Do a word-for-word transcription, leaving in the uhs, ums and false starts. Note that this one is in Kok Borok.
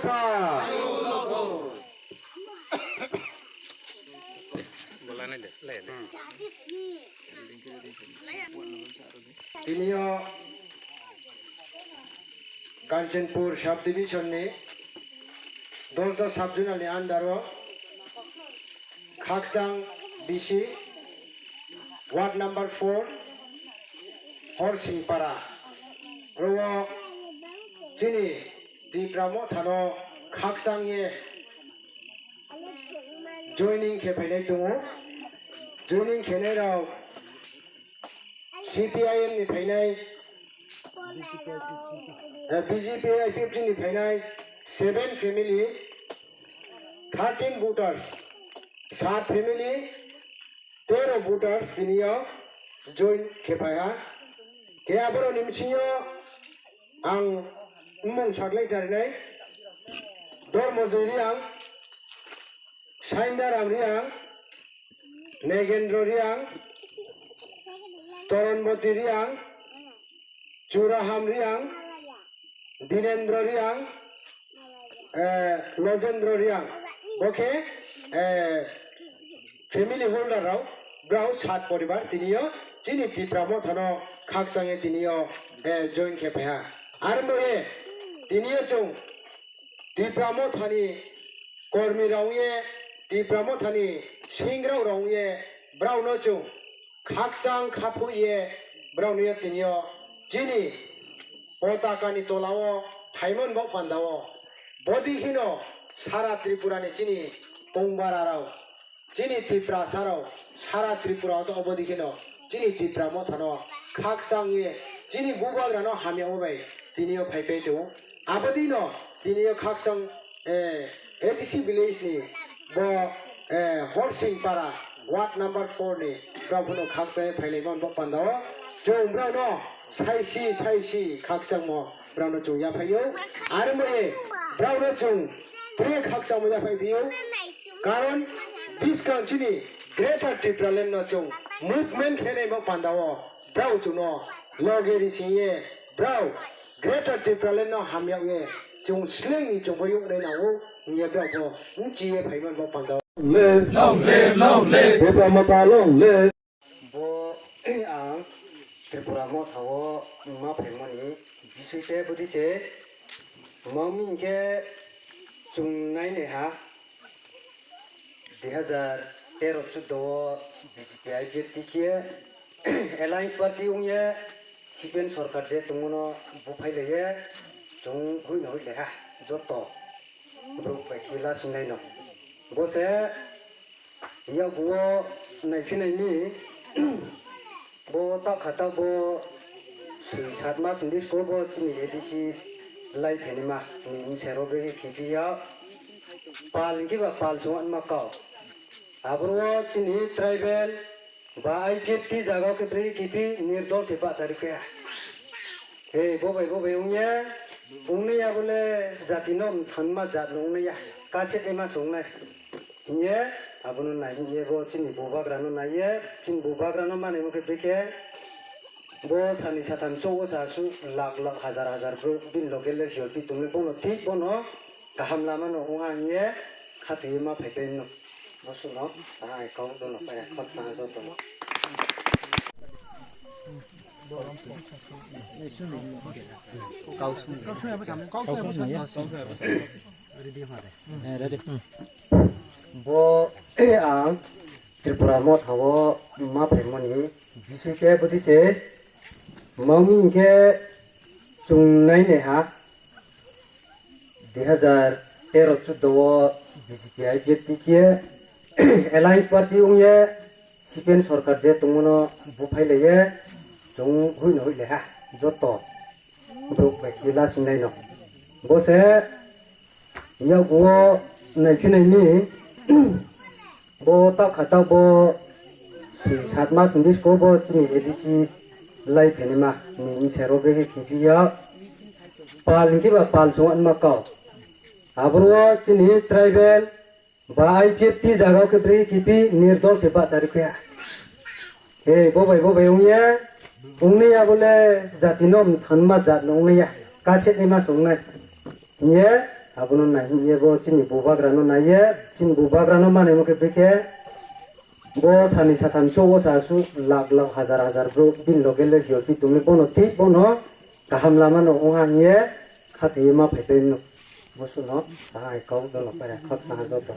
Ka. Tini o Kanchanpur subdivision ni Dolda sub-zonal ni under o Khakchang B C, ward number four, Horsingpara. Oro chini Tipra Motha no khakchang ye joining khe phainai tongo. Joining khenai rok C P I M ni phainai, eh, B J P I P F T ni phainai seven family, thirteen voters, sat family, tero voters tini o join khe phaiha. Khe aborok ni bisingo ang bumung saklai tarinai, Dharmojoy Reang, Saindaram Reang, Negendra Reang, Toronboti Reang, Churaham Reang, Dinendra Reang, eh, Lojendra Reang. Bo khe, eh, family holder rok, brao sat poribar tini o chini Tipra Motha no khakchang ye tini o, eh, join khe phaiha. Aro bo ye tini o chwng Tipra Motha ni kormi rok wng ye, Tipra Motha ni singrok rok wng ye, brao no chwng khakchang khaphuk ye, brao no ye tini o chini potaka ni tola o phaimani bo panda o. Bodi hino sara Tripura ni chini kongbara rok, chini Tiprasa rok sara Tripura o tongo, bodi hino chini Tipra Motha no khakchang ye chini bubagra no hamya o bai tini o phai phai tongo. Abodi no tini o khakchang, eh, A D C village ni bo, eh, Horsing Para ward number four ni brao phano khakchang ye phai lai mani bo panda o. Chwng brao no saisi saisi khakchangmo brao no chwng yaphai o. Aro mo e brao no chwng tre khakchangmo yaphai di o. Karon bwskang chini Greater Tipraland no chwng movement khe nai bo panda o. Brao chwngno loge ri sing ye, brao Greater Tipraland no hamya ye, chwng sleng ni chwng bo yoknai nango, hingye brao bo nchi ye phai mani bo panda o. Long live! Long live! Long live! Tipra Motha long live! Bo ang Tripura Motha o ma phaimani bisui te bwtwi se, mami hingke chwng nai nai ha. Dui hazar tero chuddo o B J P I P F T khe Alliance Party wngye C P M sorkar je tongmano buphai laiye chwng huino hui laiha joto borok bai khe lasing laino. Bo se yaguo naiphi naini Bo takha tak bo sui sat mas hwnwi school bo chini A D C lai phainima ni bwsero begwi khibiya pal hwnkhe ba pal chwng anma kau. Aboro chini tribal ba I P F T jaga khe bwrwi khibi nirdol se bahchari khe. He bo bai bo bai wngya wngya bole jati no thanma jat no wngya kaset ma chwngnai. Hiye abono nai hiye bo chini bubagrano naiye, chini bubagrano manwi mokhe bikhe bo sani satham chouo sa su lakh lakh hazar hazar bro bini loge le hiyo pi tongwi bono thik bono kaham lama no wngha hiye khatwi ma phaipai no. Bo suno ta ai kok dono paya khot sa joto no. Bo ang Tripura Motha o ma phaimani bising khe bwtwi se mami hinkhe chwng nai nai ha. Dui hazar tero chuddo o B J P I P F T khe Alliance Party wngye C P M sorkar je tongmano buphai laiye chwng huino hui laiha joto borok bai khe lasing laino. Bo se yaguo naiphi naini bo takha tak bo sui sat mas hwnwi siko bo chini A D C lai phainima ni bwsero begwi khibiya pal hwnkhe ba pal chwng anma kau. Aboro chini tribal ba I P F T jaga o khe bwrwi khibi nirdol se bahchari khuya. He bo bai bo bai wngya wngya bole jati no thanma jat no wngya kaset ni mas wngnai. Hiye Abono nai hwnye bo chini bubagrano naiye, chini bubagrano manwi mokhe bikhe bo sani satham chogo sa su lakh lakh hazar hazar bro bini loge le hiyo pi tumle bono thik bono kaham lama no ongha hwnye khatwi ma phaipai no. Musuno bahai kok dolo pera khak saha joto.